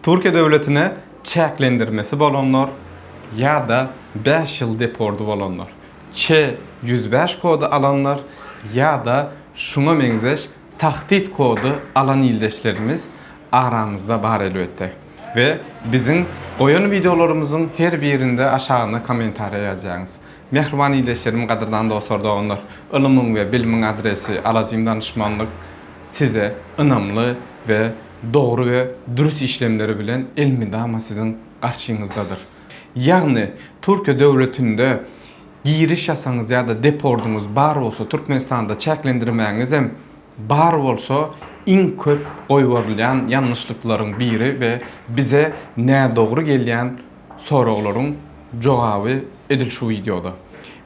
Türkiýe döwletine çäklendirmesi bolanlar ýa-da 5 ýyl depordy bolanlar, Ç 105 kody alanlar ýa-da şuňa meňzeş Tahdit kody alan ildeşlerimiz aramyzda bar elbetde. We biziň goýan wideolarymyzyň her birinde aşagynda kommentariýa ýazýaňyz. Mähriban ildeşlerim gadyrdan dostlar doganlar ylymyň we bilimiň adresi Alajym danyşmanlyk size ynamly we dogry we dürüst işlemleri bilen elmydama siziň garşyňyzdadyr. Ýagny Türkiýe döwletinde giriş ýasaňyz ýa-da depordyňyz bar bolsa Türkmenistanda çäklendirmäňizem bar bolsa iň köp goýberilýän ýalňyşlyklaryň biri we bize nädogry gelýän soraglaryň jogaby edil şu wideoda.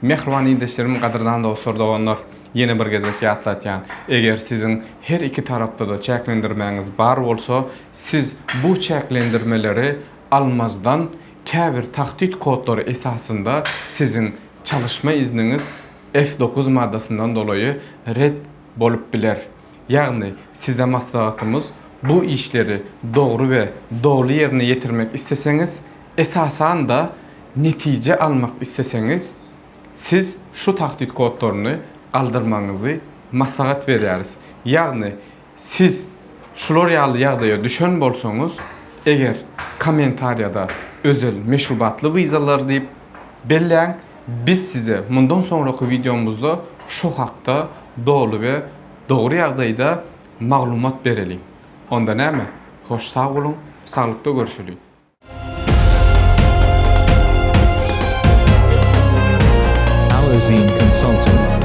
Mähriban ildeşlerim gadyrdan dostlar doganlar ýene bir gezek ýatlatýan eger siziň her iki tarapdada çäklendirmäňiz bar bolsa siz bu çäklendirmeleri almazdan käbir tahdit kodlary esasynda siziň çalyşma izniňiz F dokuz maddasyndan dolaýy ret bolup biler. Ýagny size maslahatymyz bu işleri dogry we doly ýerine ýetirmek isleseňiz, esasan-da netije almak isleseňiz, siz şu tahdit kodlaryny galdyrmagyňyzy maslahat berýäris. Ýagny Siz şular ýaly ýagdaýa düşen bolsaňyz, eger kommentariýada özel meşrubatly wizalar diýip belläň, biz size mundan soňraky wideomyzda şo hakda doly we dogry ýagdaýda maglumat bereliň. Onda näme, hoş sag boluň, saglykda görşeliň! Alazine Consulting.